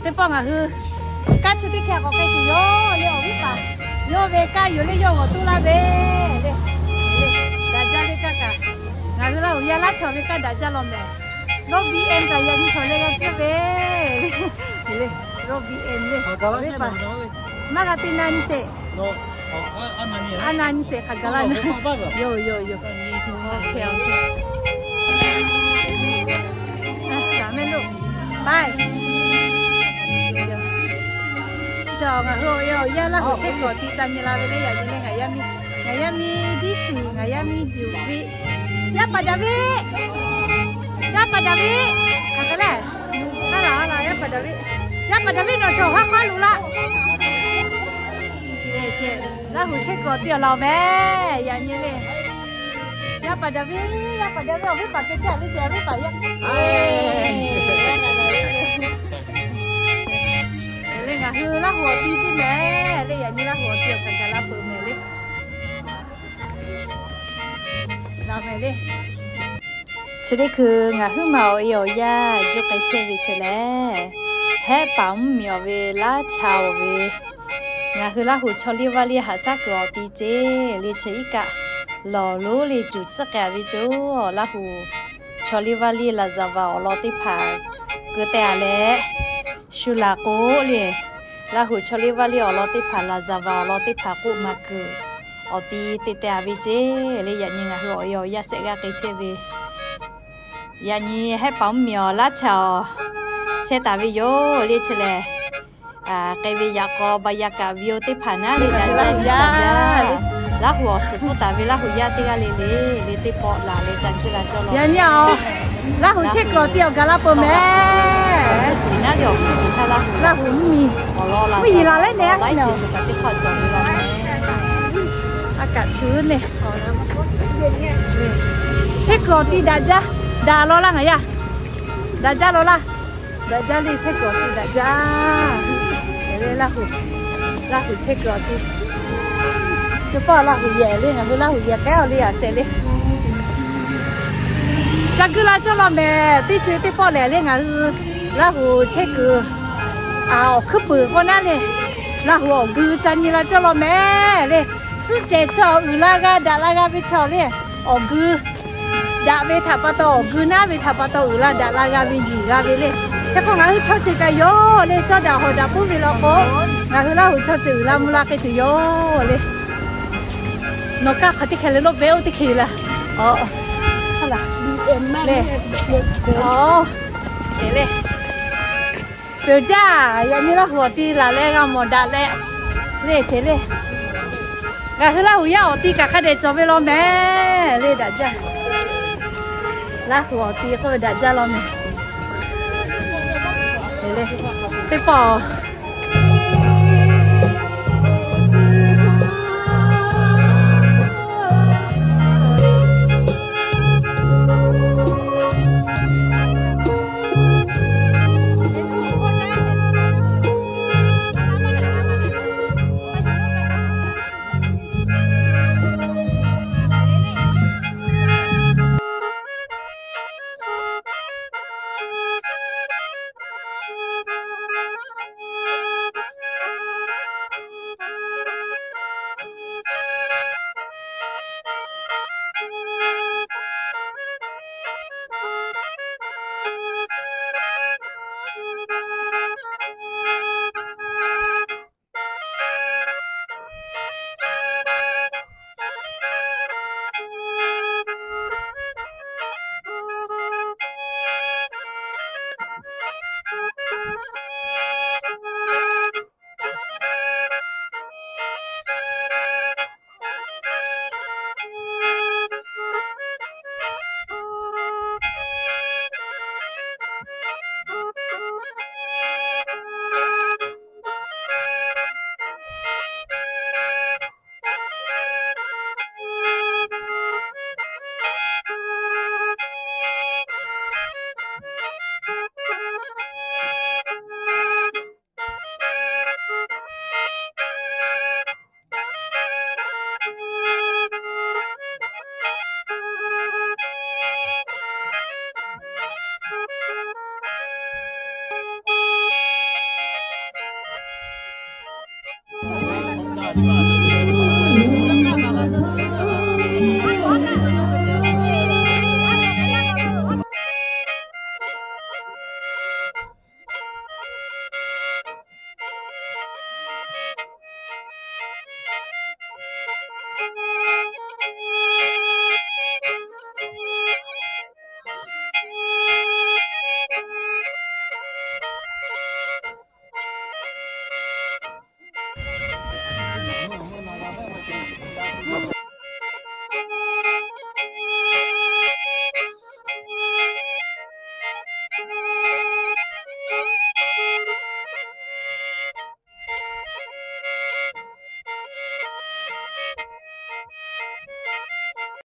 Teˇ pawˆ ngaˬ hui kaˇ chi teˇ hkeh k'awꞈ k'ai tuˬ yoˬ le. Awˬ viˉ paˍ yawˇ ve kaˇ yoˬ le, yawˇ g'awˬ toˇ laˇ ve le. Daꞈ jaˇ le kaˇ kaꞈ. Ngaˬ hui Laˇhuˍ yaˇ laˇ chaw ve kaˇ daꞈ jaˇ law mehˍ. Robi en kaꞈ yaꞈ nyi chaw leh g'a cuˇ ve le. Robi en le. Maˇ g'a te na nyi sheˍ. A na nyi sheˍ hk'aˬ gaˬ laˇ na. Yoˬ yoˬ yoˬ. Awˬ hk'e awˬ hk'e. Mehˆ lo. Bye. Chi ngaˬ hui awˬ e awˬ yaˇ Laˇhuˍ chehˇ kuiˬ awˬ ti ca nyi la ve le. Yaꞈ nyi le ngaˬ yaˇ miˇ, ngaˬ yaˇ miˇ Diˇsuˍ, ngaˬ yaˇ miˇ Juˍ ve, yaˇ paˍ daꞈ ve, yaˇ paˍ daꞈ ve, hk'aˬ hk'e le. Aˉ laˬ aˉ laˬ, yaˇ paˍ daꞈ ve, yaˇ paˍ daꞈ ve nawˬ chaw haˉ hk'aˉ lo laˇ. Laˇhuˍ chehˇ kuiˬ awˬ ti awˬ laˬ mehˍ. Yaꞈ nyi le. Yaˇ paˍ daꞈ ve, yaˇ paˍ daꞈ ve awˬ viˉ paˍ keh chehˇ le, yaˇ viˉ paˍ yaˇ. Le ngaˬ hui Laˇhuˍ awˬ ti ceˇ mehˍ le. Yaꞈ nyi Laˇhuˍ awˬ ti awˬ kaˍ kaˍ la peuˬ mehˍ le. Laˬ mehˍ le. Chi teˇ hkui ngaˬ huiˉ ma awˬ e awˬ yaˇ juˇ k'ai chehˇ ve chi lehˬ, Hehˉ paˍ mvuhˇmiˬ awˬ ve laˇ cha awˬ ve, ngaˬ hui Laˇhuˍ chaw liˇ vaˇ liˇ haꞈ shaˉ kuiˬ awˬ ti ceˇ le. Chi iˉ kaˆ lawˬ lonˉ le cuˬ tcuhˉ k'ai ve co, Laˇhuˍ chaw liˇ vaˇ liˇ laˍzaˍvaˍ awˬ lawn teˇ hpaˍ keu teh a leh, shu laˬ k'o le, Laˇhuˍ chaw liˇ vaˇ liˇ awˬ lawn teˇ hpaˍ laˍzaˍvaˍ awˬ lawn teˇ hpaˍ k'oˆ maˍ kuiˬ awˬ ti te teh a ve ceˇ le. Yaꞈ nyi ngaˬ hui awˬ e awˬ yaˇ shehˆ g'aˇ k'ai chehˇ ve, yaꞈ nyi Hehˉ paˍ mvuhˇmiˬ awˬ laˇ cha awˬ chehˇ taˍ ve yoˬ le. Chi lehˬ, k'ai ve yaꞈ k'aw ba yaˇ kaꞈ ve oˇ teˇ hpaˍ naˉ le daꞈ jaˇ ve saˍ jaˇ. Laˇhuˍ awˬ suhˍ hpfuhˇ taˍ ve Laˇhuˍ yaˇ teˇ g'aˇ le le, le teˇ pawˆ laˬ leh ca kuˇ la cawˇ law. Yaꞈ nyi a, Laˇhuˍ chehˇ kuiˬ awˬ ti awˬ gaˬ la peuˬ mehˍ. Chi kuiˬ naˉ le awˬ hk'e Laˇhuˍ, Laˇhuˍ mvuhˇmiˬ awˬ lawn laˬ, mvuhˇmiˬ laˬ leh nehˬ a, a kaꞈ chu le. Chehˇ kuiˬ awˬ ti daꞈ jaˇ, daꞈ law laˇ ngaˬ yaˇ. Daꞈ jaˇ law laˇ. Daꞈ jaˇ le, chehˇ kuiˬ awˬ ti daꞈ jaˇ. Laˇhuˍ, Laˇhuˍ chehˇ kuiˬ awˬ ti chi pawˆ Laˇhuˍ yehˬ le, ngaˬ hui Laˇhuˍ yehˬ k'ehˉ awˬ le a shehˍ le. Ca kuˇ la cawˇ law mehˍ. Teˇ co teˇ pawˆ lehˬ le ngaˬ hui Laˇhuˍ chehˇ kuiˬ awˬ hkuiˉ puiˍ k'o naˉ le, Laˇhuˍ awˬ gui ca nyi la cawˇ law mehˍ le. Suhˉ cehˬ chaw uiˍ la g'a daꞈ la g'a ve chaw le, awˬ gui daꞈ ve htaꞈ pa taw, awˬ gui naˉ ve htaꞈ pa taw uiˍ la daꞈ la g'a ve yiˬ g'a ve le. Hk'e k'o ngaˬ hui chaw ceuˬ kaꞈ yoˬ le, cawˇ daꞈ hawˍ daꞈ puiˉ ve law k'o, ngaˬ hui Laˇhuˍ chaw ceuˬ uiˍ la mvuh la k'ai tuˬ yoˬ le. Nawˬ kaˇ hk'aˬ teˇ hkeh le lo, pehˬ oˇ teˇ hkeh laˇ. Aw, le, aw, le. Peuˬ jaˇ, yaꞈ nyi Laˇhuˍ awˬ ti laˬ leh g'a mawˬ daꞈ leh le, cheˬ le. Ngaˬ hui Laˇhuˍ yaˇ awˬ ti kaꞈ hk'a dehꞈ cawˬ ve law mehˍ le, daꞈ jaˇ. Laˇhuˍ awˬ ti k'oˆ ve daꞈ jaˇ law mehˍ. Teˇ pawˆ Aˍ,